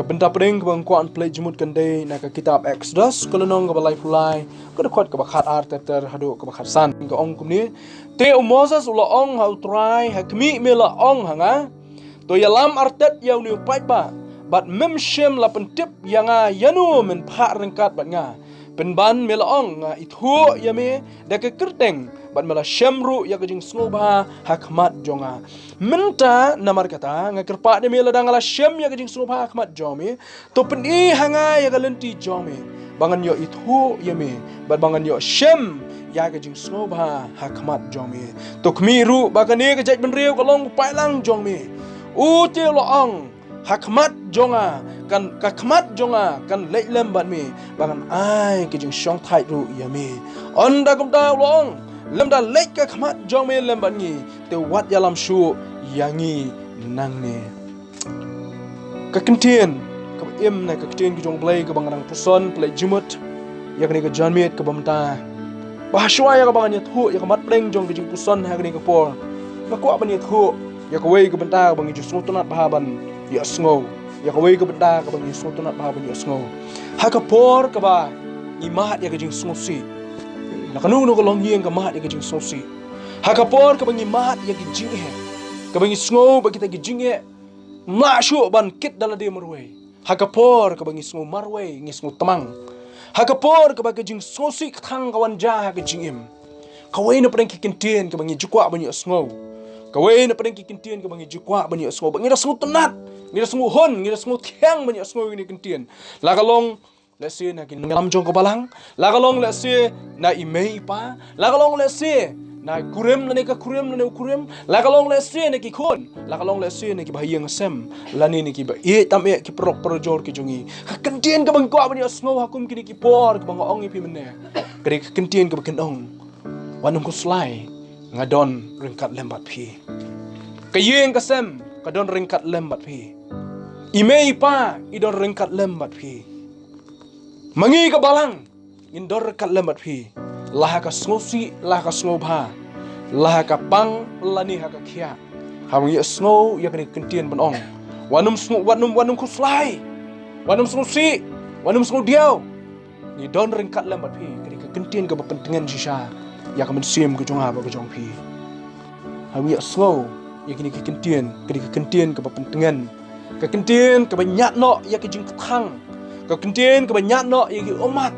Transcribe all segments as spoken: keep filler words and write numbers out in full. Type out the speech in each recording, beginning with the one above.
Bynta pdeng kaba nga kwah ban pule jingmut kan dei na ka kitab Exodus, ka lynnong kaba laiphew lai, ka dkhot kaba khat ar ter ter haduh kaba khat san. Ka ong kumne: Te u Moses u la ong ha U Trai, ha khmih me la ong ha nga, to ïalam artet ïa une u paidbah, bad mem shym la pyntip ïa nga ïano men phah ryngkat bad nga. Pynban me la ong, nga ithuh ïa me da ka kyrteng, bad me la shem ruh ïa ka jingsngewbha ha khmat jong nga. Mynta namar kata nga kyrpad ïa me, lada nga la shem ïa ka jingsngewbha ha khmat jong me, to pyni ha nga ïa ka lynti jong me, ba ngan ïoh ithuh ïa me, bad ba ngan ïoh shem ïa ka jingsngewbha ha khmat jong me. To khmih ruh ba kane ka jaitbynriew ka long u paidlang jong me. U te u la ong, ha khmat jong nga kan, ka khmat jong nga kan leit lem bad me, ba ngan ai ka jingshongthait ruh ïa me. Ynda kumta u la ong, lymda leit ka khmat jong me lem bad ngi, te wat ïalam shuh ïa ngi nangne. Ka ktien kaba im na ka ktien ka jong U Blei kaba nga dang puson pule jingmut ïa kane ka janmiet kaba mynta, ba shuwa ïa kaba ngan ïathuh ïa ka mat pdeng jong ka jingpuson ha kane ka por, nga kwah ban ïathuh ïa kawei ka bynta kaba ngi ju sngewtynnat bha ban ïohsngew. Ïa kawei ka bynta kaba ngi sngewtynnat bha ban ïohsngew. Ha ka por kaba ngi mad ïa ka jingsngewsih, na kano kano ka longïing ka mad ïa ka jingsngewsih. Ha ka por kaba ngi mad ïa ka jingeh, kaba ngi sngew ba kita ki jingeh ym lah shuh ban kit da lade marwei. Ha ka por kaba ngi sngew marwei, ngi sngew tmang. Ha ka por kaba ka jingsngewsih ka thang ka wan jia ha ka jingim, kawei na pdeng ki ktien kaba ngi ju kwah ban ïohsngew, kawei na pdeng ki ktien kaba ngi ju kwah ban ïohsngew, ba ngi da sngewtynnat, ngi da sngewhun, ngi da sngewthiang ban ïohsngew ïa kine ki ktien. La ka long lehse na ki nongïalam jong ka balang, la ka long lehse na i mei i pa, la ka long lehse na i kurim lane ka kurim lane u kurim, la ka long lehse na ki khun, la ka long lehse na ki bahaïing hasem lane na ki ba ïeit tam ïeit, ki paralok parajor ki jong ngi. Ka ktien kaba nga kwah ban ïohsngew ha kum kine ki por kaba nga ong ïa phi mynne, ka dei ka ktien kaba kin ong: Wat nym khuslai, nga don ryngkat lem bad phi. Ka ïing ka sem ka don ryngkat lem bad phi. I mei i pa i don ryngkat lem bad phi. Ma ngi ka balang ngin don ryngkat lem bad phi. La ha ka sngewsih, la ha ka sngewbha, la ha ka pang lane ha ka khiah. Haba ngi ïohsngew ïa kane ka ktien ban ong, wat nym sngew, wat nym, wat nym khuslai, wat nym sngewsih, wat nym sngewdiaw, ngi don ryngkat lem bad phi, ka dei ka ktien kaba pyntngen shisha ïa ka mynsiem ka jong nga bad ka jong phi. Haba ngi ïohsngew ïa kine ki ktien, ka dei ka ktien kaba pyntngen, ka ktien kaba ñiad noh ïa ki jingkthang, ka ktien kaba ñiad noh ïa ki ummat.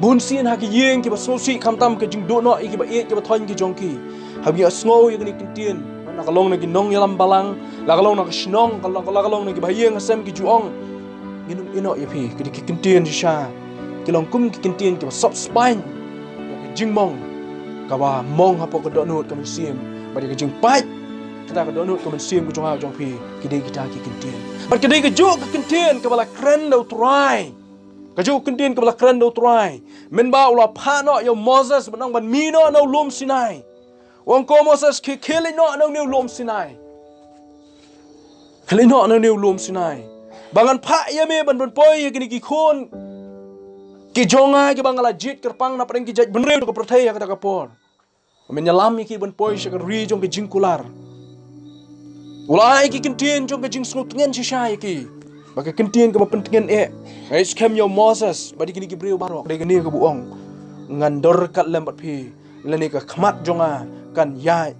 Bunsien ha ki ïing kiba sngewsih khamtam ka jingduh noh ïa kiba ïeit kiba thoiñ ki jong ki. Haba ngi ïohsngew ïa kine ki ktien, la ka long na ki nongïalam balang, la ka long na ka shnong, la ka long, la ka long na ki bahaïing hasem, ki ju ong, ngin ym ïehnoh ïa phi. Ka dei ki ktien shisha, ki long kum ki ktien kiba sop spaiñ ïa ka jingmong kaba mong hapoh ka dohnud ka mynsiem, bad ïa ka jingpait kata ka dohnud ka mynsiem ka jong nga jong phi, ki dei kita ki ktien. Bad ka dei kajuh ka ktien kaba la kren da U Trai, kajuh ka ktien kaba la kren da U Trai mynba u la phah noh ïa u Moses ban ong ban mih noh na u lum Sinai. U ong, ko Moses, khie, khie leit noh na une u lum Sinai. Khie leit noh na une u lum Sinai, ba ngan phah ïa me ban, ban poi ïa kine ki khun ki jong nga kiba nga la jied kyrpang na pdeng ki jaitbynriew ka pyrthei ha kata ka por. Men ïalam ïa ki ban poi sha ka ri jong ka jingkular. U la ai ki ktien jong ka jingsngewtngen shisha ïa ki, ba ka ktien kaba pyntngen eh: Nga ïeit skhem ïa u Moses bad ïa kine ki briew baroh. Ka dei kane kaba u ong, ngan don ryngkat lem bad phi, lane ka khmat jong nga kan ïaid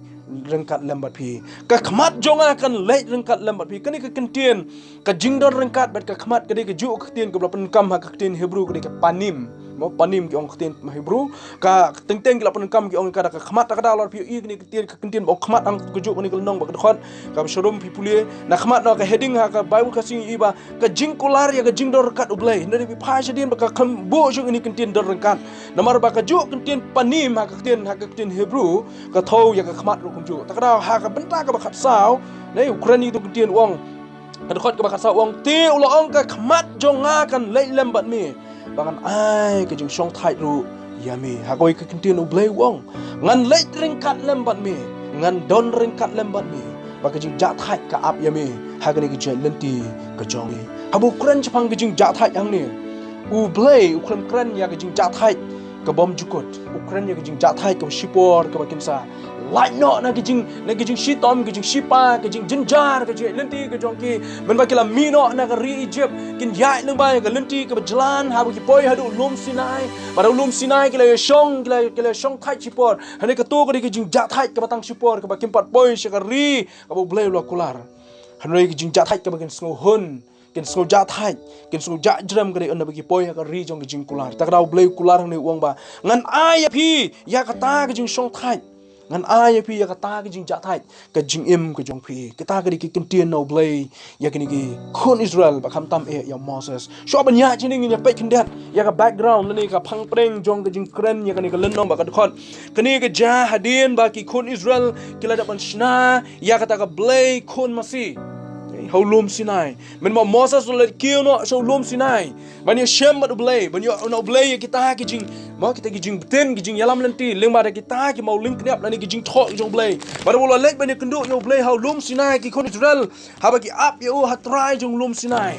ryngkat lem bad phi, ka khmat jong nga kan leit ryngkat lem bad phi. Kane ka ktien, ka jingdon ryngkat bad ka khmat, ka dei kajuh ka ktien kaba la pyndonkam ha ka ktien Hebru, ka dei ka panim. Mo, panim ki ong ka ktien Hebru. Ka teng teng ki la pyndonkam, ki ong ka da ka khmat. Lada ka la phi ïohi kane ka ktien, ka ktien ba ong khmat, hangta kajuh kane ka lynnong bad ka dkhot kaba sharum, phi pule na khmat na ka heading ha ka Bible ka sngi, i ba ka jingkular ïa ka jingdon ryngkat U Blei. Hynrei phi phai shadien ba ka khlem buh shuh kane ka ktien don ryngkat. Namar ba kajuh ka ktien panim ha ka ktien, ha ka ktien Hebru, ka thew ïa ka khmat ruh kumjuh. Ta ka daw ha ka bynta kaba khatsaw, ne, u kren ïa ka ktien, u ong, ka dkhot kaba khatsaw u ong, te u la ong, ka khmat jong nga kan leit lem bad me, ba ngan ai ka jingshongthait ruh ïa me. Ha kawei ka ktien U Blei u ong, ngan leit ryngkat lem bad me, ngan don ryngkat lem bad me, ba ka jingjahthait ka ap ïa me ha kane ka jait lynti ka jong me. Haba u kren shaphang ka jingjahthait hangne, U Blei u khlem kren ïa ka jingjahthait ka bym jukut, u kren ïa ka jingjahthait kaba shipor, kaba kin sa lait noh na ki jing, na ki jingshitom, ki jingshipa, ki jingjynjar, ki jingïaid lynti ki jong ki. Mynba ki la mih noh na ka ri Egypt, kin ïaid lyngba ïa ka lynti kaba jlan, haba ki poi haduh u lum Sinai. Bad ha u lum Sinai ki la ïashong, ki la, ki la ïashong thait shipor. Hangne kato ka dei ka jingjahthait kaba tang shipor, kaba kim pat poi sha ka ri kaba U Blei u la kular. Hangne ka jingjahthait kaba kin sngewhun, kin sngewjahthait, kin sngewjahjrem ka dei ynda ba ki poi ha ka ri jong ka jingkular. Ta ka daw U Blei u kular hangne u ong ba, ngan ai ïa phi ïa kata ka jingshongthait. Ngan ai ïa phi ïa kata ka jingjahthait, ka jingim ka jong phi. Kata ka dei ki kyntien na U Blei ïa kine ki khun Israel, ba khamtam eh ïa u Moses. Shuwa ban ïaid shane ngin ïa peit khyndiat ïa ka background lane ka phang pdeng jong ka jingkren ïa kane ka lynnong bad ka dkhot. Kane ka jia hadien ba ki khun Israel ki la dep ban shna ïa kata ka blei khun masi ha u lum Sinai. Mynba u Moses u la leit kiew noh sha u lum Sinai ban ïashem bad U Blei, ban ïoh na U Blei ïa kita ki jing, mo, kita ki jingbtin, ki jingïalam lynti lyngba da kita ki mawlyngkniap lane ki jingthoh ki jong U Blei. Bad haba u la leit ban ïakynduh ïa U Blei ha u lum Sinai, ki khun Israel, haba ki ap ïa u ha trai jong u lum Sinai,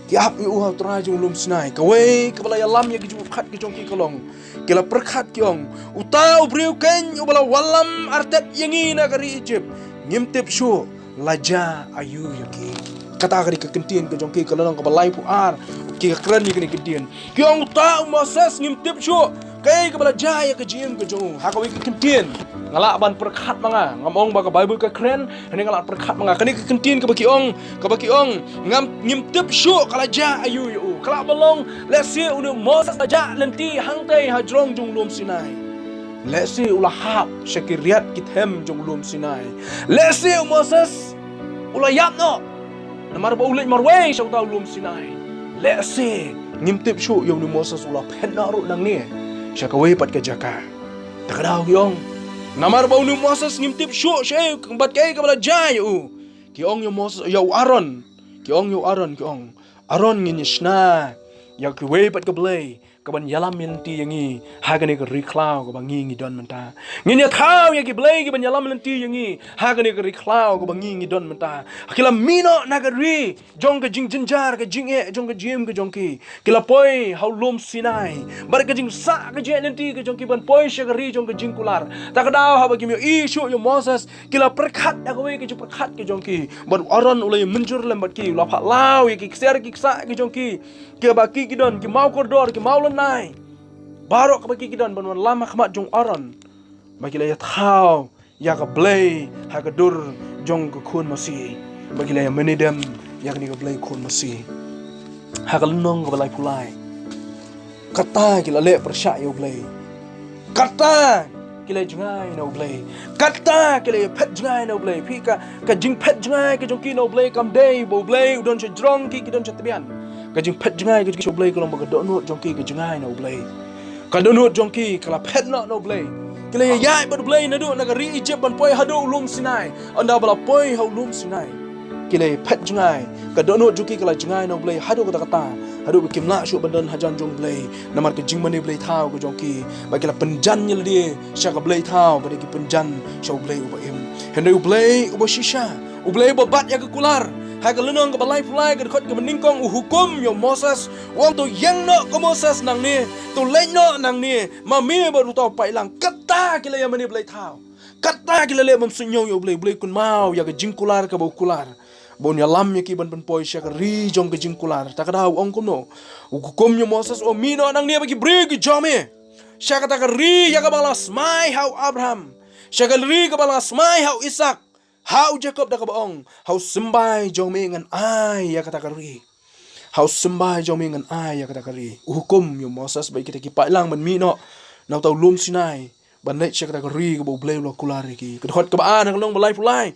ki ap ïa u ha trai jong u lum Sinai, kawei kaba la ïalam ïa ki jingpyrkhat ki jong ki ka long, ki la pyrkhat ki ong, uta u briew keiñ uba la wallam artet ïa ngi na ka ri Egypt, ngim tip shuh la jia aïu ïa ki. Kata ka dei ka kyntien ka jong ki, ka lynnong kaba laiphew ar ki kren ïa kane ka kyntien. Ki ong, uta u Moses ngim tip shuh kaei kaba la jia ïa ka jingim ka jong u. Ha kawei ka kyntien nga lah ban pyrkhat ma nga, ngam ong ba ka Baibl ka kren, hangne nga lah pyrkhat ma nga. Kane ka kyntien kaba ki ong, kaba ki ong, ngam, ngim tip shuh ka la jia aïu ïa u, ka lah ban long lehse une u Moses la jah lynti hangtei hajrong jong u lum Sinai. Lehse u la hap sha ki riat ki them jong u lum Sinai. Lehse u Moses u la ïap noh namar ba u leit marwei sha uta u lum Sinai. Lehse, ngim tip shuh ïa une u Moses u la phet noh ruh nangne sha kawei pat ka jaka. Ta ka daw ki ong, namar ba une u Moses ngim tip shuh shaei bad kaei kaba la jia ïa u. Ki ong ïa u Moses, ïa u Aaron, ki ong ïa u Aaron, ki ong, Aaron, ngin ïa shna ïa kiwei pat ka blei kaban ïalam lynti ïa ngi ha kane ka ri khlaw kaba ngi ngi don mynta. Ngin ïa thaw ïa ki blei kiban ïalam lynti ïa ngi ha kane ka ri khlaw kaba ngi ngi don mynta. Ki la mih noh na ka ri jong ka jingjynjar, ka jingeh jong ka jingim ka jong ki. Ki la poi ha u lum Sinai bad ka jingsah ka jingïaid lynti ka jong ki ban poi sha ka ri jong ka jingkular. Ta ka daw haba kim ïohi shuh ïa u Moses, ki la pyrkhat da kawei ka jingpyrkhat ka jong ki. Bad u Aaron u la ïa mynjur lem bad ki, u la phah law ïa ki ksiar ki ksah ki jong ki, kiba ki ki don, ki mawkordor, ki mawlynnai, baroh kaba ki ki don ban wan lam ha khmat jong u Aaron, ba ki la ïa thaw ïa ka blei ha ka dur jong ka khun masi, ba ki la ïa mane dem ïa kane ka blei khun masi. Ha ka lynnong kaba laiphew lai, kata ki la leh pyrshah ïa u Blei. Kata ki la jngai na u Blei. Kata ki la phet jngai na u Blei. Phi, ka, ka jingphet jngai ka jong ki na u Blei kam dei ba u Blei u don sha jrong, ki, ki don sha tbian. Ka jingphet jngai ka jong ki sha u Blei ka long ba ka dohnud jong ki ka jngai na u Blei. Ka dohnud jong ki ka la phet noh na u Blei. Ki la ïaid bad u Blei naduh na ka ri Egypt ban poi haduh u lum Sinai. Ynda ba la poi ha u lum Sinai, ki la phet jngai. Ka dohnud jong ki ka la jngai na u Blei haduh katta katta, haduh ba kim lah shuh ban don hajan jong u Blei namar ka jingmane blei thaw ka jong ki. Ba ki la pynjan ïa lade sha ka blei thaw, ba dei ki pynjan sha u Blei uba im. Hynrei u Blei uba shisha, u Blei uba bat ïa ka kular, ha ka lynnong kaba laiphew lai, ka dkhot kaba nyngkong, u hukum ïa u Moses, u ong, to ïeng noh ko Moses nangne, to leit noh nangne ma me bad uta u paidlang. Kata ki la ïa mane blei thaw. Kata ki la leh bym suidñiew ïa u Blei. U Blei u kynmaw ïa ka jingkular kaba u kular, ba un ïalam ïa ki ban pynpoi sha ka ri jong ka jingkular. Ta ka daw u ong kumno? U hukum ïa u Moses, u ong, mih noh nangne bad ki briew ki jong me sha kata ka ri ïa kaba nga la smai ha u Abraham, sha ka ri kaba nga la smai ha u Isaak, ha u Jakob, da kaba ong, ha u symbai jong me ngan ai ïa kata ka ri. Ha u symbai jong me ngan ai ïa kata ka ri. U hukum ïa u Moses bad kita ki paidlang ban mih noh na uta u lum Sinai ban leit sha kata ka ri kaba u Blei u la kular ïa ki. Ka dkhot kaba ar na ka lynnong ba laiphew lai,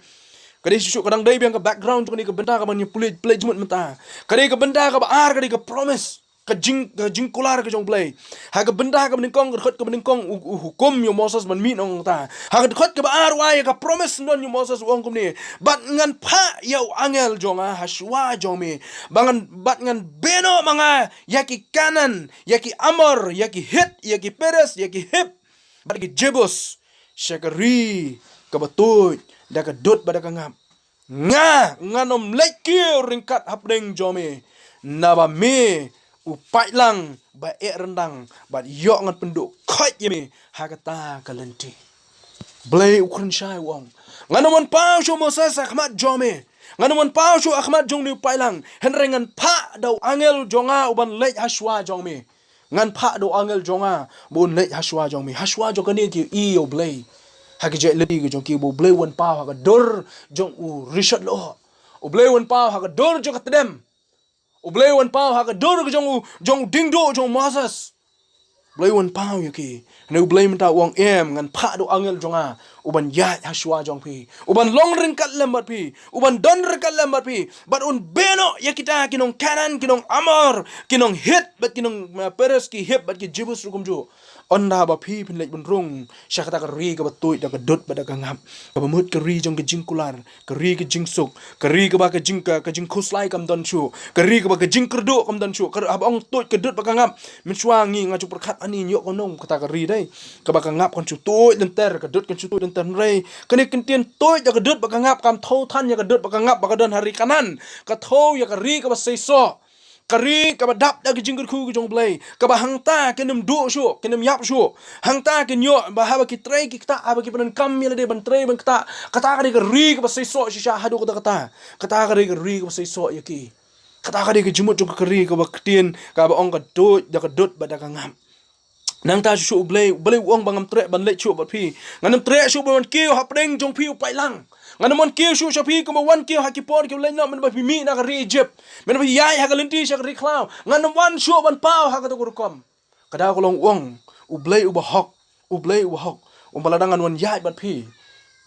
ka dei shisha, ka dang dei biang ka background jong kane ka bynta kaba ngi pule, pule jingmut mynta. Ka dei ka bynta kaba ar, ka dei ka promise, ka jing, ka jingkular ka jong u Blei. Ha ka bynta kaba nyngkong, ka dkhot kaba nyngkong, u, u hukum ïa u Moses ban mih noh nangta. Ha ka dkhot kaba ar, u ai ïa ka promise, u don ïa u Moses, u ong kumne, bad ngan phah ïa u angel jong nga ha shuwa jong me, ba ngan, bad ngan beh noh ma nga ïa ki Kanaan, ïa ki Amor, ïa ki Hit, ïa ki Peres, ïa ki Hiv, bad ki Jebus, sha ka ri kaba tuid da ka dud bad da ka ngap. Nga, ngan ym leit kiew ryngkat hapdeng jong me, naba me u paidlang ba eh ryndang, bad ïoh ngan pynduh khoit ïa me ha kata ka lynti. Blei u kren shai u ong, ngan ym wan paw shuh Moses ha khmat jong me. Ngan ym wan paw shuh ha khmat jong une u paidlang. Hynrei ngan phah da u angel jong nga u ban leit ha shuwa jong me. Ngan phah da u angel jong nga ba un leit ha shuwa jong me. Ha shuwa jong kane ki ïohi ïa u Blei. Ha ki jait lynti ki jong ki ba u Blei u wan paw ha ka dur jong u rishot lyoh. U Blei u wan paw ha ka dur jong ka tdem. U Blei u wan paw ha ka dur ka jong u, jong u diengduh jong u Moses. U Blei u wan paw ïa ki. Hynrei u Blei mynta u ong em, ngan phah da u angel jong nga u ban ïaid ha shuwa jong phi, u ban long ryngkat lem bad phi, u ban don ryngkat lem bad phi. Bad un beh noh ïa kita ki nong Kanaan, ki nong Amor, ki nong Hit bad ki nong, uh, Peres, ki Hiv bad ki Jebus ruh kumjuh. Ynda ba phi phin leit ban rung sha kata ka ri kaba tuid da ka dud bad da ka ngap, kaba mut ka ri jong ka jingkular, ka ri ka jingsuk, ka ri kaba ka jing, ka, ka jingkhuslai kam don shuh, ka ri kaba ka jingkyrduh kam don shuh. Ka, haba ong tuid ka dud bad ka ngap, mynshuwa ngi, nga ju pyrkhat ani, ngi ïoh kumno kata ka ri dei, kaba ka ngap kan shu tuid lynter, ka dud kan shu tuid lynter. Hynrei kane ka ktien tuid ïa ka dud bad ka ngap kam thew than ïa ka dud bad ka ngap ba ka don ha ri Kanaan. Ka thew ïa ka ri kaba seisoh, ka ri kaba dap da ka jingkyrkhu ka jong u Blei, kaba hangta kin ym duh shuh, kin ym ïap shuh. Hangta kin ïoh ba haba ki trei ki ktah, haba ki pyndonkam ïa lade ban trei ban ktah, kata ka dei ka ri kaba seisoh shisha haduh katta katta. Kata ka dei ka ri kaba seisoh ïa ki. Kata ka dei ka jingmut jong ka ri kaba ktien, kaba ong ka tuid da ka dud bad da ka ngap. Nangta shuh shuh u Blei, u Blei u ong ba ngam treh ban leit shuh bad phi. Ngan ym treh shuh ban wan kiew hapdeng jong phi u paidlang. Ngan ym wan kiew shuh sha phi kumba wan kiew ha ki por kiba leit noh, mynba phi mih na ka ri Ijipt, mynba phi ïaid ha ka lynti sha ka ri khlaw. Ngan ym wan shuh ban paw ha kata ka rukom. Ka daw ka long u ong, u Blei uba hok, u Blei uba hok, u ong ba lada ngan wan ïaid bad phi,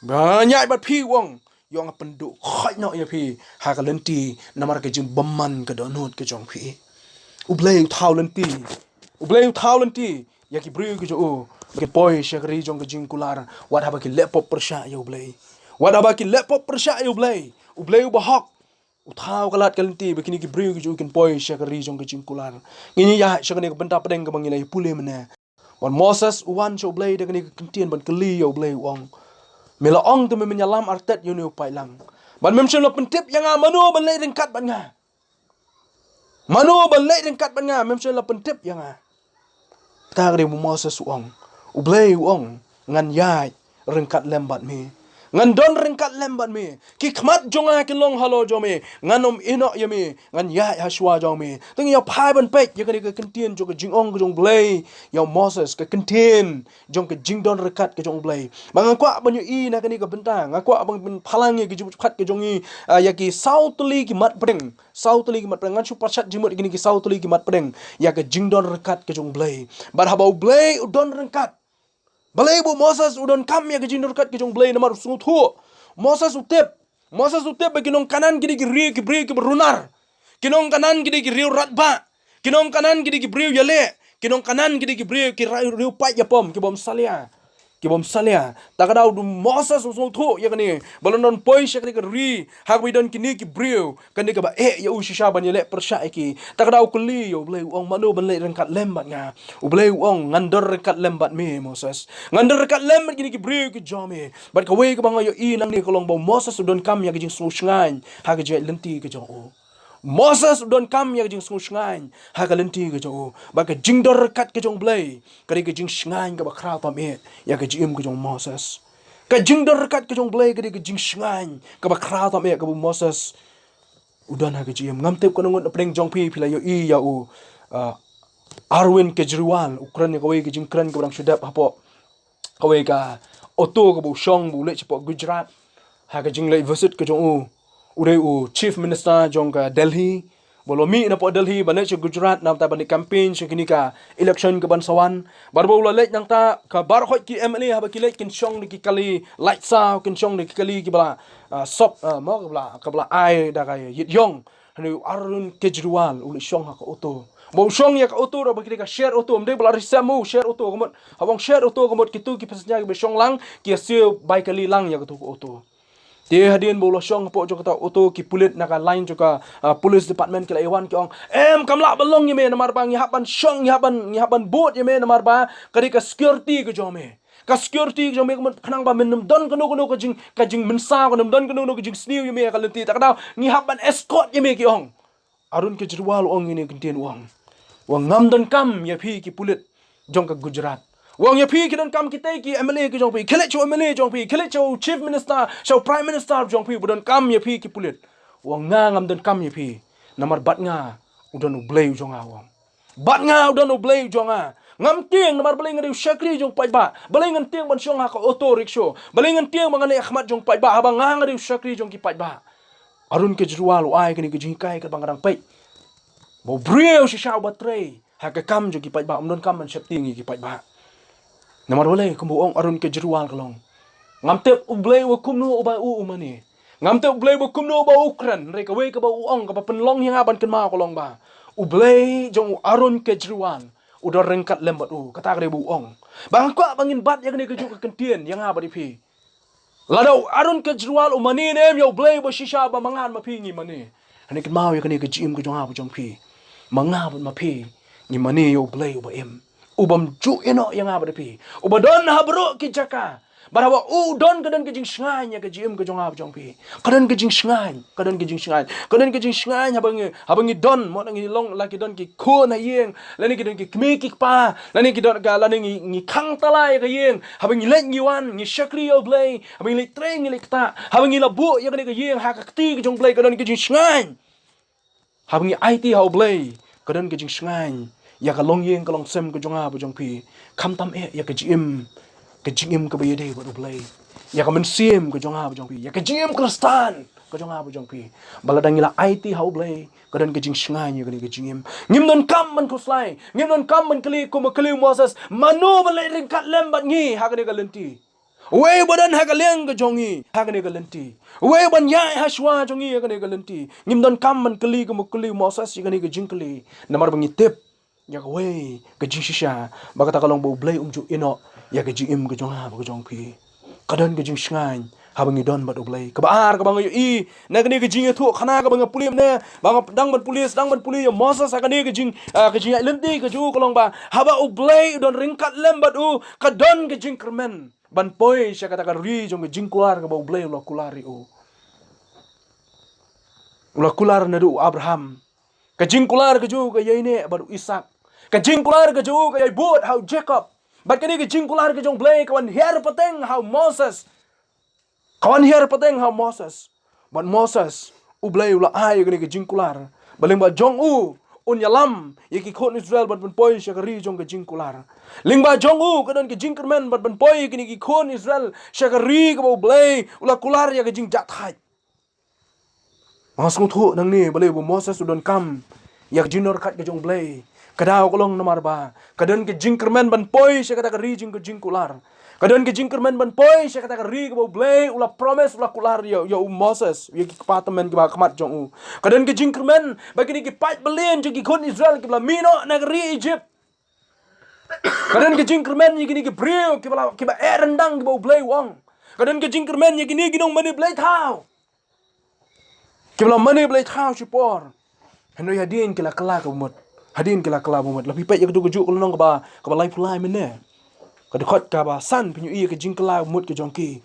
ban ïaid bad phi u ong, ïoh nga pynduh khoit noh ïa phi ha ka lynti namar ka jingbymman ka dohnud ka jong phi. U Blei u thaw lynti, u Blei u thaw lynti ïa ki briew ki jong u ba kin poi sha ka ri jong ka jingkular wat haba ki leh pop pyrshah ïa u Blei. Wat haba ki leh pop pyrshah ïa u Blei, u Blei uba hok u thaw ka lad ka lynti ba kine ki briew ki jong u kin poi sha ka ri jong ka jingkular. Ngin ïa sha kane ka bynta pdeng kaba ngi la ïa pule mynne. Bad Moses u wan sha u Blei da kane ka ktien ban kylli ïa u Blei u ong, me la ong te me men ïalam artet ïa une u paidlang, bad mem shym la pyntip ïa nga mano ban leit ryngkat bad nga. Mano ban leit ryngkat bad nga, mem shym la pyntip ïa nga. Kata ka dei ba u Moses u ong. U Blei u ong, ngan ïaid ryngkat lem bad me. Ngan don ryngkat lem bad me. Ki khmat jong nga kin long halor jong me. Ngan ym ïehnoh ïa me. Ngan ïaid ha shuwa jong me. Te ngi ïa phai ban peit ïa kane ka ktien jong ka jingong ka jong u Blei ïa u Moses, ka ktien jong ka jingdon ryngkat ka jong u Blei. Ba nga kwah ban ïohi na kane ka bynta, nga kwah ban pynpaw lang ïa ka jingpyrkhat ka jong ngi, ah, ïa ki saw tylli ki mat pdeng. Saw tylli ki mat pdeng, ngan shu pyrshah jingmut ïa kine ki saw tylli ki mat pdeng ïa ka jingdon ryngkat ka jong u Blei. Bad haba u Blei u don ryngkat, balei ba u Moses u donkam ïa ka jingdon ryngkat ka jong u Blei? Namar u sngewthuh. Moses u tip, Moses u tip ba ki nong Kanaan ki dei ki briew, ki briew kiba runar. Ki nong Kanaan ki dei ki briew radbah. Ki nong Kanaan ki dei ki briew ïaleh. Ki nong Kanaan ki dei ki briew ki ra-, riewpaid ïapom, ki bym salia. Ki bym salia. Ta ka daw u Moses u sngewthuh ïa kane, ba lada un poi sha kane ka ri ha kaba don kine ki briew, kane kaba eh ïa u shisha ban ïaleh pyrshah ïa ki. Ta ka daw u kylli ïa u Blei u ong, mano ban leit ryngkat lem bad nga? U Blei u ong, ngan don ryngkat lem bad me Moses. Ngan don ryngkat lem bad kine ki briew ki jong me. Bad kawei kaba nga ïohi nangne ka long ba u Moses u donkam ïa ka jingsngewshngaiñ ha ka jingïaid lynti ka jong u. Moses u donkam ïa ka jingsngewshngaiñ ha ka lynti ka jong u. Bad ka jingdon ryngkat ka jong u Blei ka dei ka jingshngaiñ kaba khraw tam eh ïa ka jingim ka jong u Moses. Ka jingdon ryngkat ka jong u Blei ka dei ka jingshngaiñ kaba khraw tam eh kaba u Moses u don ha ka jingim. Ngam tip kano ngut na pdeng jong phi phi la ïohi ïa u, ah, Arvind Kejriwal, u kren ïa kawei ka jingkren kaba dang shu dep hapoh kawei ka auto kaba u shong ba u leit shapoh Gujarat ha ka jingleit visit ka jong u. U dei u Chief Minister jong ka Delhi, ba u la mih napoh Delhi ban leit sha Gujarat namar ban leit campaign sha kine ka election kaban sa wan. Bad ba u la leit nangta, ka baroh ki M L A haba ki leit kin shong da ki kali light saw, kin shong da ki kali kiba la, ah, sop, ah, mo, kaba la, kaba la ai da ka ïit ïong. Hynrei u Arvind Kejriwal u leit shong ha ka auto. Ba u shong ïa ka auto ruh ba ki dei ka share auto, ym dei ba la ri sem u, share auto ka mut. Haba ong share auto ka mut kito ki passenger kiba shong lang ki ïa siew bai kali lang ïa kato ka auto. Te hadien ba u la shong hapoh jong kata ka auto, ki pulit na ka line jong ka, ah, police department ki la ïa wan ki ong, em, kam lah ban long ïa me namar ba ngi hap ban shong, ngi hap ban, ngi hap ban bud ïa me namar ba ka dei ka security ka jong me. Ka security ka jong me ka mut khnang ba men ym don kano kano ka jing, ka jingmynsaw, ka ym don kano kano ka jingsniew ïa me ha ka lynti. Ta ka daw ngi hap ban escort ïa me, ki ong. Arvind Kejriwal u ong ïa kine ki ktien, u ong, u ong, ngam donkam ïa phi ki pulit jong ka Gujarat. U ong ïa phi ki donkam kita ki M L A ki jong phi, khie leit sha u M L A jong phi, khie leit sha u Chief Minister, sha u Prime Minister jong phi, ba donkam ïa phi ki pulit. U ong nga ngam donkam ïa phi, namar bad nga u don U Blei u jong nga, u ong. Bad nga u don U Blei u jong nga. Ngam tieng namar balei nga dei u shakri jong u paidbah. Balei ngan tieng ban shong ha ka auto rickshaw. Balei ngan tieng ba ngan leh ha khmat jong u paidbah, haba nga nga dei u shakri jong ki paidbah. Arun Kejriwal u ai kane ka jinghikai kaba nga dang peit ba u briew shisha uba trei ha ka kam jong ki paidbah, um donkam ban sheptieng ïa ki paidbah. Namar balei, kumba u ong Arun Kejriwal ka long, ngam tip U Blei uba kumno uba u u mane. Ngam tip U Blei uba kumno uba u kren. Hynrei kawei kaba u ong kaba pynlong ïa nga ban kynmaw ka long ba U Blei jong u Arun Kejriwal u don ryngkat lem bad u. Kata ka dei ba u ong. Ba nga kwah ba ngin bat ïa kane kajuh ka kyntien ïa nga bad ïa phi. Lada u Arun Kejriwal u mane ne em ïa U Blei uba shisha, ba ma nga ma phi ngi mane. Hangne kynmaw ïa kane ka jingim ka jong nga bad jong phi. Ma nga bad ma phi ngi mane ïa U Blei uba im, u bym ju ïehnoh ïa nga bad ïa phi, uba don ha baroh ki jaka. Bad haba u don, ka don ka jingshngaiñ ïa ka jingim ka jong nga bad jong phi. Ka don ka jingshngaiñ, ka don ka jingshngaiñ, ka don ka jingshngaiñ haba ngi, haba ngi don, mo, ngi long la ki don ki khun ha ïing, lane ki don ki kmie ki kpa, lane ki don ka, lane ngi, ngi khang tala ïa ka ïing. Haba ngi leit ngi wan, ngi shakri ïa U Blei, haba ngi leit trei ngi leit ktah, haba ngi la buh ïa kane ka ïing ha ka kti ka jong U Blei, ka don ka jingshngaiñ. Haba ngi aiti ha U Blei, ka don ka jingshngaiñ ïa ka longïing ka longsem ka jong nga bad jong phi. Khamtam eh ïa ka jingim, ka jingim kaba ïadei bad U Blei, ïa ka mynsiem ka jong nga bad jong phi, ïa ka jingim Khristan ka jong nga bad jong phi. Ba lada ngi la aiti ha U Blei, ka don ka jingshngaiñ ïa kane ka jingim. Ngim donkam ban khuslai, ngim donkam ban kylli kumba kylli u Moses, mano ba leit ryngkat lem bad ngi ha kane ka lynti? Uwei uba don ha ka liang ka jong ngi ha kane ka lynti, uwei uban ïaid ha shuwa jong ngi ha kane ka lynti. Ngim donkam ban kylli kumba kylli u Moses ïa kane ka jingkylli, namar ba ngi tip ïa kawei ka jingshisha, ba kata ka long ba U Blei um ju ïehnoh ïa ka jingim ka jong nga bad ka jong phi. Ka don ka jingshngaiñ haba ngi don bad U Blei. Kaba ar kaba nga ïohi na kane ka jingïathuhkhana kaba nga pule mynne, ba nga dang ban pule, dang ban pule ïa u Moses ha kane ka jing, ah, ka jingïaid lynti kajuh, ka long ba haba U Blei u don ryngkat lem bad u, ka don ka jingkyrmen ban poi sha kata ka ri jong ka jingkular kaba U Blei u la kular ïa u. U la kular naduh u Abraham. Ka jingkular kajuh ka ïaineh bad u Isaak. Ka jingkular kajuh ka ïaibud ha u Jakob. Bad kane ka jingkular ka jong U Blei ka wan hiar pateng ha u Moses. Ka wan hiar pateng ha u Moses. Bad Moses, U Blei u la ai ïa kane ka jingkular ba lyngba jong u un ïalam ïa ki khun Israel bad ban poi sha ka ri jong ka jingkular. Lyngba jong u ka don ka jingkyrmen bad ban poi ïa kine ki khun Israel sha ka ri kaba U Blei u la kular ïa ka jingjahthait. Nga sngewthuh nangne balei ba u Moses u donkam ïa ka jingdonkam ka jong U Blei. Ka daw ka long namar ba ka don ka jingkyrmen ban poi sha kata ka ri jong ka jingkular. Ka don ka jingkyrmen ban poi sha kata ka ri kaba U Blei u la promise, u la kular ïa, ïa u Moses, ïa ki kpa tymmen kiba ha khmat jong u. Ka don ka jingkyrmen ba kine ki paid balian jong ki khun Israel kiba la mih noh na ka ri Egypt. Ka don ka jingkyrmen ïa kine ki briew kiba la, kiba eh ryndang kiba U Blei u ong. Ka don ka jingkyrmen ïa kine ki nongmane blei thaw kiba la mane blei thaw shipor. Hynrei hadien ki la kylla kaba mut. Hadien ki la kylla kaba mut. Lada phi peit ïa kato kajuh ka lynnong kaba, kaba laiphew lai mynne, ka dkhot kaba san, phin ïohi ïa ka jingkylla kaba mut ka jong ki.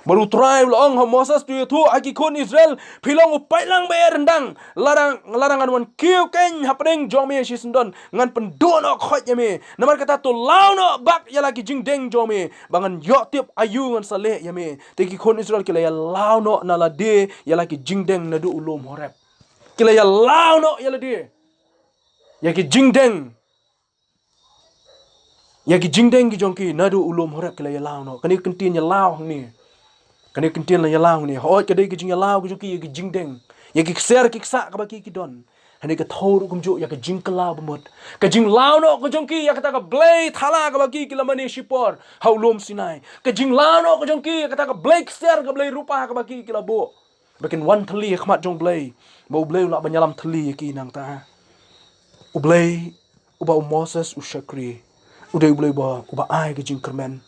Bad U Trai u la ong ha u Moses, to ïathuh ha ki khun Israel, phi long u paidlang ba eh ryndang. Lada, lada ngan wan kiew keiñ hapdeng jong me shisyndon, ngan pynduh noh khoit ïa me. Namar kata to law noh bak ïa la ki jingdeng jong me, ba ngan ïoh tip aïu ngan sa leh ïa me. Te ki khun Israel ki la ïalaw noh na lade ïa la ki jingdeng naduh u lum Horeb. Ki la ïalaw noh ïa lade ïa ki jingdeng. Ïa ki jingdeng ki jong ki naduh u lum Horeb ki la ïalaw noh. Kane ka kyntien ïalaw hangne, kane ka kyntien la ïalaw hangne, hooid ka dei ka jingïalaw ka jong ki ïa ki jingdeng, ïa ki ksiar ki ksah kaba ki, ki don. Hangne ka thew ruh kumjuh ïa ka jingkylla ba mut. Ka jinglaw noh ka jong ki ïa kata ka blei thala kaba ki, ki la mane shipor ha u lum Sinai. Ka jinglaw noh ka jong ki ïa kata ka blei ksiar, ka blei rupa kaba ki, ki la buh. Ba kin wan thylli ha khmat jong U Blei, ba U Blei u lah ban ïalam thylli ïa ki nangta. U Blei uba u Moses u shakri, u dei U Blei uba, uba ai ka jingkyrmen.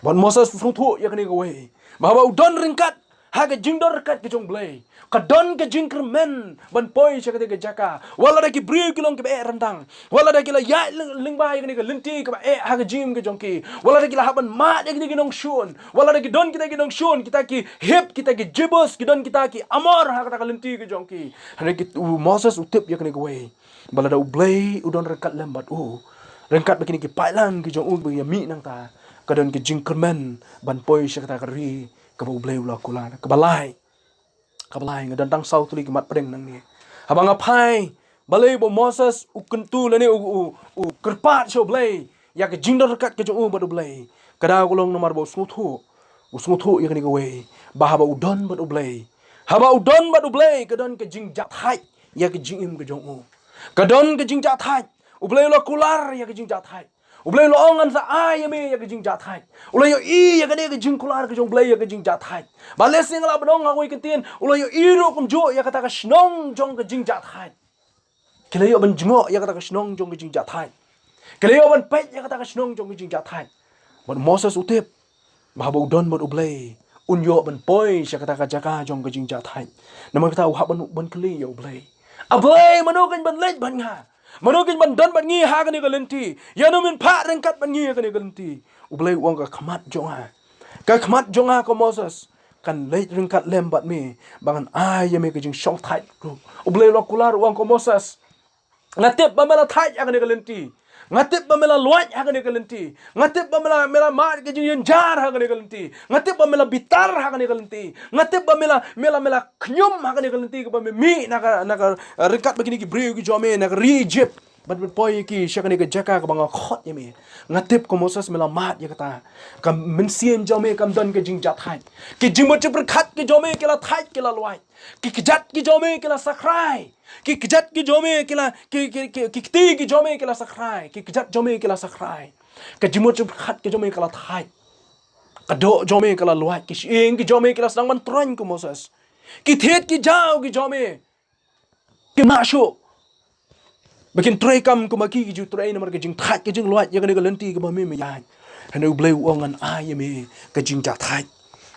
Bad Moses u sngewthuh ïa kane kawei, ba haba u don ryngkat ha ka jingdon ryngkat ka jong U Blei, ka don ka jingkyrmen ban poi sha kata ka jaka. Wat lada ki briew ki long kiba eh ryndang, wat lada ki la ïaid lyng-, lyngba ïa kane ka lynti kaba eh ha ka jingim ka jong ki, wat lada ki la hap ban mad ïa kine ki nongshun, wat lada ki don kita ki nongshun, kita ki Hib, kita ki Jebus, ki don kita ki Amor ha kata ka lynti ka jong ki. Hynrei ki, u Moses u tip ïa kane kawei, ba lada U Blei u don ryngkat lem bad u, Ryngkat bad kine ki paidlang ki jong u ba ïa mih nangta, ka don ka jingkyrmen ban poi sha kata ka ri kaba U Blei u la kular. Kaba lai, kaba lai, nga don tang saw tylli ki mat pdeng nangne. Haba nga phai, balei ba u Moses u kyntu lane u, u, u kyrpad sha U Blei ïa ka jingdon ryngkat ka jong u bad U Blei? Ka daw ka long namar ba u sngewthuh, u sngewthuh ïa kane kawei, ba haba u don bad U Blei, haba u don bad U Blei, ka don ka jingjahthait ïa ka jingim ka jong u. Ka don ka jingjahthait. U Blei u la kular ïa ka jingjahthait. U Blei u la ong, ngan sa ai ïa me ïa ka jingjahthait. U la ïohi ïa kane ka jingkular ka jong U Blei ïa ka jingjahthait. Ba lehse nga la ban ong ha kawei ka ktien, u la ïohi ruh kumjuh ïa kata ka shnong jong ka jingjahthait. Ki la ïoh ban jngoh ïa kata ka shnong jong ka jingjahthait. Ki la ïoh ban peit ïa kata ka shnong jong ka jingjahthait. Bad u Moses u tip ba haba u don bad U Blei, un ïoh ban poi sha kata ka jaka jong ka jingjahthait. Namar kata u hap ban, ban kylli ïa U Blei. A Blei, mano kan ban leit bad nga? Mano kan ban don bad ngi ha kane ka lynti? Ïano men phah ryngkat bad ngi ha kane ka lynti? U Blei u ong, ka khmat jong nga, ka khmat jong nga ko Moses, kan leit ryngkat lem bad me, ba ngan ai ïa me ka jingshongthait ruh. U Blei u la kular, u ong, ko Moses, nga tip ba me la thait ha kane ka lynti. Nga tip ba me la luid ha kane ka lynti. Nga tip ba me la, me la mad ka jingjynjar ha kane ka lynti. Nga tip ba me la bitar ha kane ka lynti. Nga tip ba me la, me la, me la khñium ha kane ka lynti kaba me mih na ka, na ka, ryngkat bad kine ki briew ki jong me na ka ri Egypt. Bad me poi ïa ki sha kane ka jaka kaba nga khot ïa me. Nga tip ko Moses me la mad ïa kata. Ka mynsiem jong me kam don ka jingjahthait. Ki jingmut jingpyrkhat ki jong me ki la thait ki la luid. Ki kjat ki jong me ki la sakhrai. Ki kjat ki jong me ki la, ki, ki, ki, ki kti ki jong me ki la sakhrai. Ki kjat jong me ki la sakhrai. Ka jingmut jingpyrkhat ki jong me ki la thait. Ka doh jong me ki la luid. Ki shyieng ki jong me ki la sdang ban troiñ ko Moses. Ki thied ki jaw ki jong me ki mah shuh. Ba kin trei kam kumba ki, ki ju trei namar ka jingthait ka jingluid ïa kane ka lynti kaba me me ïaid. Hynrei U Blei u ong, ngan ai ïa me ka jingjahthait.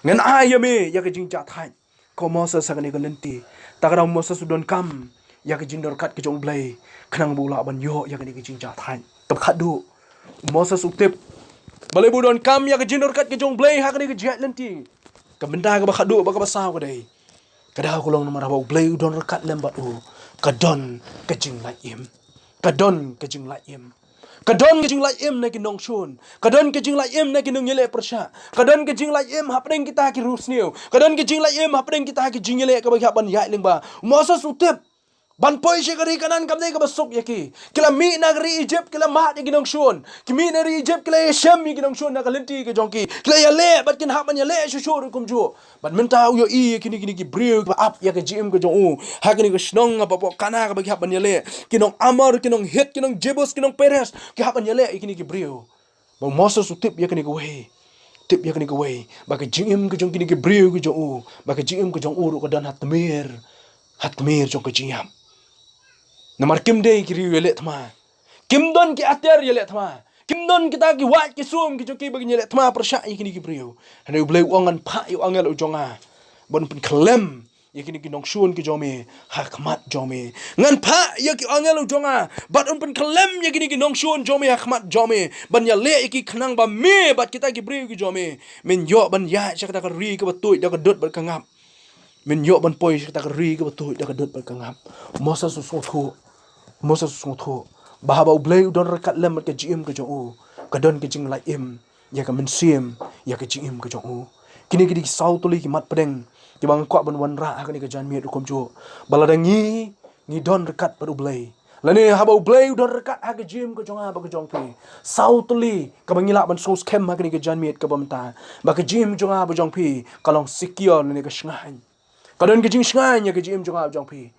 Ngan ai ïa me ïa ka jingjahthait. Ko Moses, ha kane ka lynti. Ta ka daw Moses u donkam ïa ka jingdon ryngkat ka jong U Blei, khnang ba u lah ban ïoh ïa kane ka jingjahthait. Kaba khatduh, Moses u tip balei ba u donkam ïa ka jingdon ryngkat ka jong U Blei ha kane ka jingïaid lynti. Ka bynta kaba khatduh bad kaba saw ka dei, ka daw ka long namar haba U Blei u don ryngkat lem bad u, ka don ka jinglait im. Ka don ka jinglait im. Ka don ka jinglait im na ki nongshun. Ka don ka jinglait im na ki nongïaleh pyrshah. Ka don ka jinglait im hapdeng kita ki riewsniew. Ka don ka jinglait im hapdeng kita ki jingïaleh kaba ki hap ban ïaid lyngba. Moses u tip ban poi sha ka ri Kanaan kam dei kaba suk ïa ki. Ki la mih na ka ri Egypt, ki la mad ïa ki nongshun. Ki mih na ri Egypt, ki la ïashem ïa ki nongshun na ka lynti ka jong ki. Ki la ïaleh bad kin hap ban ïaleh shuh shuh ruh kumjuh. Bad mynta u ïohi ïa kine, kine ki briew kiba ap ïa ka jingim ka jong u ha kane ka shnong hapoh Kanaan kaba ki hap ban ïaleh. Ki nong Amor, ki nong Hit, ki nong Jebus, ki nong Peres, ki hap ban ïaleh ïa kine ki briew. Ba u Moses u tip ïa kane kawei. Tip ïa kane kawei ba ka jingim ka jong kine ki briew ka jong u, ba ka jingim ka jong u ruh ka don ha tmier, ha tmier jong ka jingïap. Namar kim dei ki riew ïaleh thma. Kim don ki atiar ïaleh thma. Kim don kita ki wait ki sum ki jong ki ba kin ïaleh thma pyrshah ïa kine ki briew. Hynrei U Blei u ong, ngan phah ïa u angel u jong nga ban pynkhyllem ïa kine ki nongshun ki jong me ha khmat jong me. Ngan phah ïa ki angel u jong nga bad un pynkhyllem ïa kine ki nongshun jong me ha khmat jong me, ban ïaleh ïa ki khnang ba me bad kita ki briew ki jong me men ïoh ban ïaid sha kata ka ri kaba tuid da ka dud bad ka ngap. Men ïoh ban poi sha kata ka ri kaba tuid da ka dud bad ka ngap. Moses u sngewthuh. Moses u sngewthuh ba haba U Blei u don ryngkat lem bad ka jingim ka jong u, ka don ka jinglait im ïa ka mynsiem, ïa ka jingim ka jong u. Kine ki dei ki saw tylli ki mat pdeng kiba nga kwah ban wanrah ha kane ka janmiet ruh kumjuh. Ba lada ngi, ngi don ryngkat bad U Blei, lane haba U Blei u don ryngkat ha ka jingim ka jong nga bad ka jong phi, saw tylli kaba ngi lah ban sngewskhem ha kane ka janmiet kaba mynta, ba ka jingim jong nga bad jong phi ka long secure lane ka shngaiñ. Ka don ka jingshngaiñ ïa ka jingim jong nga bad jong phi.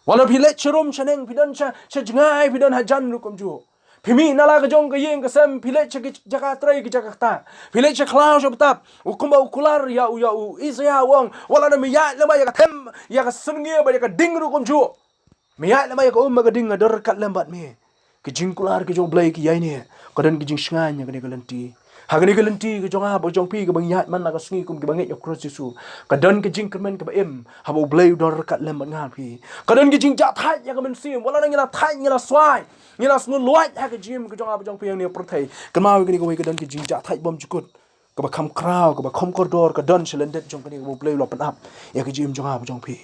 Wat la phi leit sharum shaneng, phi don sha, sha jngai, phi don hajan ruh kumjuh. Phi mih na la ka jong ka ïing ka sem, phi leit sha ki jaka trei ki jaka ktah, phi leit sha khlaw sha btap, u kumba u kular ïa u, ïa u Isaïah u ong, wat la me ïaid lem bad ïa ka them, ïa ka syrngiew bad ïa ka ding ruh kumjuh, me ïaid lem bad ïa ka um bad ka ding, nga don ryngkat lem bad me. Ka jingkular ka jong U Blei ka ïaineh, ka don ka jingshngaiñ ha kane ka lynti. Ha kane ka lynti ka jong nga bad jong phi kaba ngi ïaid man la ka sngi kum kiba ngeit ïa u Khrist Jisu, ka don ka jingkyrmen kaba im haba U Blei u don ryngkat lem bad nga phi. Ka don ka jingjahthait ïa ka mynsiem, wat la ngi la thait, ngi la swai, ngi la sngew luid ha ka jingim ka jong nga bad jong phi hangne ha pyrthei. Kynmaw ïa kane kawei, ka don ka jingjahthait bymjukut kaba kham khraw, kaba kham kordor, ka don sha lyndet jong kane kaba U Blei u la pynap ïa ka jingim jong nga bad jong phi.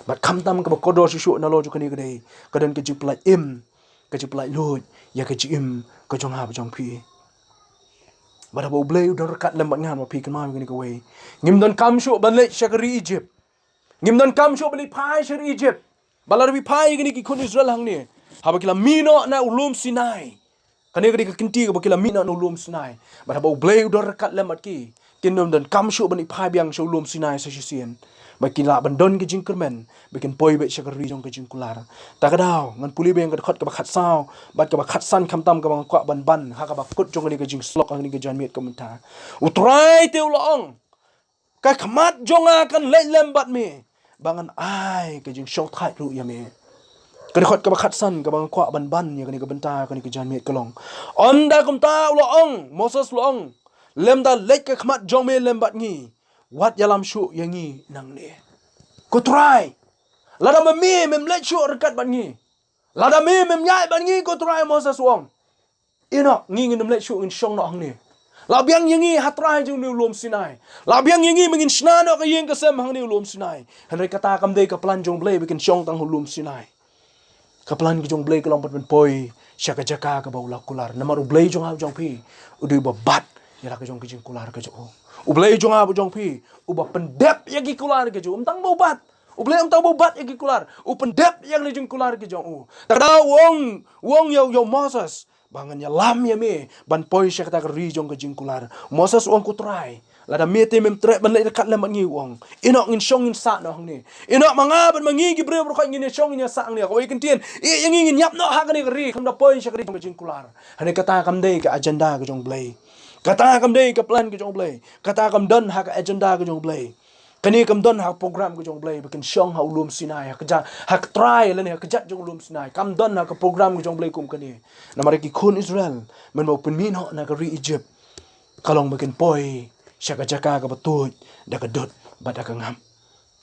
Bad khamtam kaba kordor shuh shuh nalor jong kane ka dei, ka don ka jingpyllait im ka jingpynlait luid ïa ka jingim ka jong nga bad jong phi. Bad haba U Blei u don ryngkat lem bad nga bad phi, kynmaw ïa kane kawei. Ngim donkam shuh ban leit sha ka ri Egypt. Ngim donkam shuh ban leit phai sha ri Egypt. Bad lada phi phai ïa kine ki khun Israel hangne, haba ki la mih noh na u lum Sinai, kane ka dei ka kynti kaba ki la mih noh na u lum Sinai. Bad haba U Blei u don ryngkat lem bad ki, kin ym donkam shuh ban leit phai biang sha u lum Sinai sa shisien. Bad kin lah ban don ka jingkyrmen ba kin poi beit sha ka ri jong ka jingkular. Ta ka daw ngan pule biang ka dkhot kaba khatsaw bad kaba khatsan, khamtam kaba nga kwah ban ban ha kaba kut jong kane ka jingsyllok ha kane ka janmiet ka mynta. U Trai te u la ong, ka khmat jong nga kan leit lem bad me, ba ngan ai ka jingshongthait ruh ïa me. Ka dkhot kaba khatsan kaba nga kwah ban ban ïa kane ka bynta kane ka janmiet ka long, ynda kumta u la ong, Moses u la ong, lymda leit ka khmat jong me lem bad ngi, wat ïalam shuh ïa ngi nangne. Ko Trai, lada ma me mem leit shuh ryngkat bad ngi, lada me mem ïaid bad ngi, ko Trai, Moses u ong, ïa noh, ngi ngin ym leit shuh, ngin shong noh hangne. Lah biang ïa ngi ha trai jong une u lum Sinai. Lah biang ïa ngi ba ngin shna noh ka ïing ka sem hangne u lum Sinai. Hynrei kata kam dei ka plan jong U Blei ba kin shong tang ha u lum Sinai. Ka plan ka jong U Blei ka long ban poi sha ka jaka kaba u la kular. Namar U Blei jong nga jong phi u dei uba bat ïa la ka jong ka jingkular ka jong u. U Blei jong nga jong phi uba pyndep ïa ki kular ka jong u. Ym tang ba u bat, U Blei ym tang ba u bat ïa ki kular, u pyndep ïa la jingkular ka jong u. Ta ka daw u ong, u ong ïa u, ïa u Moses, ba ngan ïalam ïa me ban poi sha kata ka ri jong ka jingkular. Moses u ong, ko Trai, lada me te mem treh ban leit ryngkat lem bad ngi, u ong, ïa noh, ngin shong ngin sah noh hangne. Ïa noh, ma nga bad ma ngi ki briew baroh khoit ngin ïa shong ngin ïa sah hangne. Kawei ka ktien, ïa, ïa ngi ngin ïap noh ha kane ka ri, khlem da poi sha ka ri jong ka jingkular. Hangne kata kam dei ka agenda ka jong U Blei. Kata kam dei ka plan ka jong U Blei. Kata kam don ha ka agenda ka jong U Blei. Kane kam don ha ka program ka jong U Blei ba kin shong ha u lum Sinai, ha ka ja-, ha ka trai lane ha ka kjat jong u lum Sinai. Kam don ha ka program ka jong U Blei kum kane. Namar ki khun Israel mynba u pynmih noh na ka ri Egypt, ka long ba kin poi sha ka jaka kaba tuid da ka dud bad da ka ngam.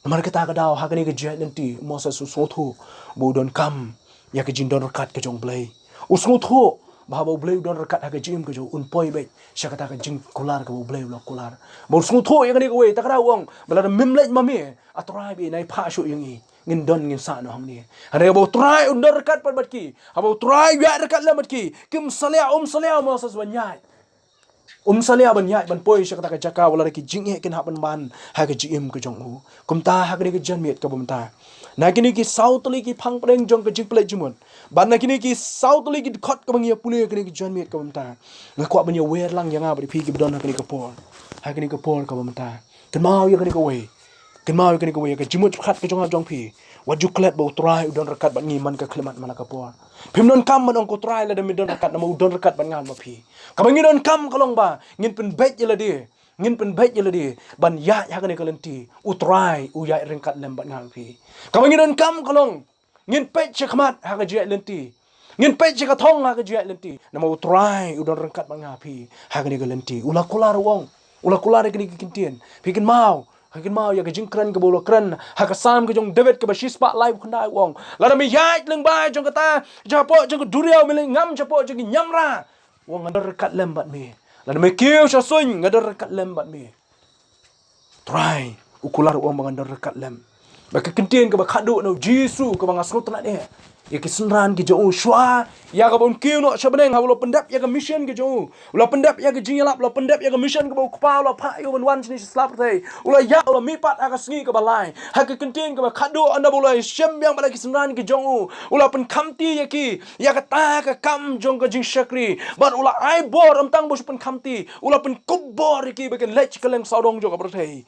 Namar kata ka daw ha kane ka jingïaid lynti, Moses u sngewthuh ba u donkam ïa ka jingdon ryngkat ka jong U Blei. U sngewthuh ba haba U Blei u don ryngkat ha ka jingim ka jong u, un poi beit sha kata ka jingkular kaba U Blei u la kular. Ba u sngewthuh ïa kane kawei, ta ka daw u ong, ba lada mem leit ma me, A Trai, ba nai phah shuh ïa ngi, ngin don ngin sah noh hangne. Hynrei haba U Trai un don ryngkat pat bad ki, haba U Trai u ïaid ryngkat lem bad ki, kim salia, um salia Moses ban ïaid. Um salia ban ïaid ban poi sha kata ka jaka ba lada ki jingeh kin hap ban ban ha ka jingim ka jong u. Kumta ha kane ka janmiet kaba mynta, na kine ki saw tylli ki phang pdeng jong ka jingpynleit jingmut, bad na kine ki saw tylli ki dkhot kaba ngi ïa pule ha kane ka janmiet kaba mynta, nga kwah ban ïa wer lang ïa nga bad ïa phi kiba don ha kane ka por, ha kane ka por kaba mynta. Kynmaw ïa kane kawei. Kynmaw ïa kane kawei, ïa ka jingmut jingpyrkhat ka jong nga jong phi. Wat ju klet ba U Trai u don ryngkat bad ngi man ka khyllipmat man la ka por. Phim donkam ban ong, ko Trai, lada me don ryngkat, namar u don ryngkat bad nga bad phi. Kaba ngi donkam ka long ba ngin pynbeit ïa lade, ngin pynbeit ïa lade ban ïaid ha kane ka lynti, U Trai u ïaid ryngkat lem bad nga bad phi. Kaba ngi donkam ka long, ngin peit sha khmat ha ka jingïaid lynti, ngin peit sha ka thong ha ka jingïaid lynti, namar U Trai u don ryngkat bad nga bad phi ha kane ka lynti. U la kular, u ong, u la kular ïa kine ki ktien. Phi kynmaw, phi kynmaw ïa ka jingkren kaba u la kren ha ka Salm ka jong u David kaba shispah laiphew khyndai, u ong, lada me ïaid lyngba jong kata, shapoh jong ka duriaw, me leit ngam shapoh jong ki niamra, u ong, nga don ryngkat lem bad me. Lada me kiew sha suiñ, nga don ryngkat lem bad me. Trai u kular, u ong ba ngan don ryngkat lem. Bad ka ktien kaba khatduh na U Jisu kaba nga sngewtynnad eh ïa ki synran ki jong u, shuwa ïa kaba un kiew noh sha bneng, haba u la pyndep ïa ka mission ka jong u, u la pyndep ïa ka jingïalap, u la pyndep ïa ka mission kaba u Kpa u la phah ïa u ban wan shane sha sla pyrthei, u la ïap, u la mihpat ha ka sngi kaba lai. Ha ka ktien kaba khatduh, ynda ba u la shim biang bad la ki synran ki jong u, u la pynkhamti ïa ki ïa kata ka kam jong ka jingshakri, bad u la ai bor, ym tang ba u shu pynkhamti, u la pynkup bor ïa ki ba kin leit sha kylleng sawdong jong ka pyrthei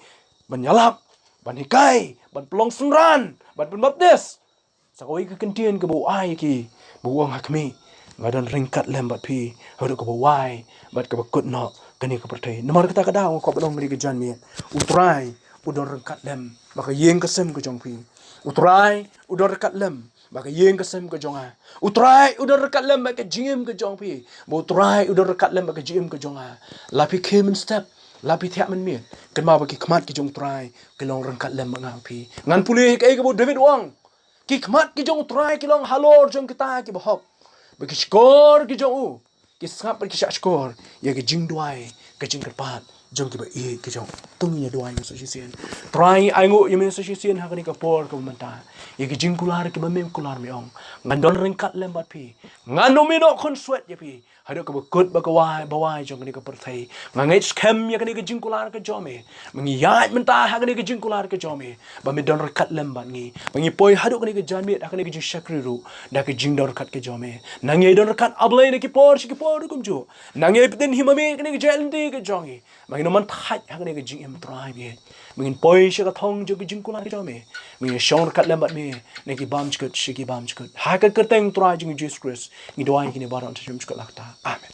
ban ïalap, ban hikai, ban pynlong synran, ban pynbaptis. Sa kawei ka ktien kaba u ai ïa ki, ba u ong, ha khmih, nga don ryngkat lem bad phi haduh kaba wai bad kaba kut noh kane ka pyrthei. Namar kata ka daw nga kwah ban ong ha kane ka janmiet, U Trai u don ryngkat lem bad ka ïing ka sem ka jong phi. U Trai u don ryngkat lem bad ka ïing ka sem ka jong nga. U Trai u don ryngkat lem bad ka jingim ka jong phi. Ba U Trai u don ryngkat lem bad ka jingim ka jong nga. La phi khie mynstep, la phi thiah mynmiet, kynmaw ba ki khmat ki jong U Trai ki long ryngkat lem bad nga bad phi. Ngan pule kaei kaba u David u ong. Ki khmat ki jong U Trai ki long halor jong kita kiba hok, ba ki shkor ki jong u ki sngap bad ki shahshkor ïa ka jingduwai, ka jingkyrpad jong kiba ïeit ki jong. To ngin ïa duwai mynta shisien. Trai, ai nguh ïa me mynta shisien ha kane ka por kaba mynta. Ïa ki jingkular kiba me kular, me ong, ngan don ryngkat lem bad phi. Ngan ym ïehnoh khunswet ïa phi haduh kaba kut ba ka wai, ba wai jong kane ka pyrthei. Nga ngeit skhem ïa kane ka jingkular ka jong me. Me ngi ïaid mynta ha kane ka jingkular ka jong me, ba me don ryngkat lem bad ngi. Ba ngi poi haduh kane ka janmiet ha kane ka jingshakri ruh da ka jingdon ryngkat ka jong me. Nang ïai don ryngkat, A Blei, na ki por sha ki por ruh kumjuh. Nang ïai pyndem ïa me kane ka jingïaid lynti ka jong ngi. Ba ngin ym man thait ha kane ka jingim, Trai, me. Ba ngin poi sha ka thong jong ka jingkular ka jong me. Ba ngin shong ryngkat lem bad me na ki bymjukut sha ki bymjukut. Ha ka kyrteng Trai jong ngi Jisu Khrist ngi duwai kine baroh, to shim suk lak ta. Amen.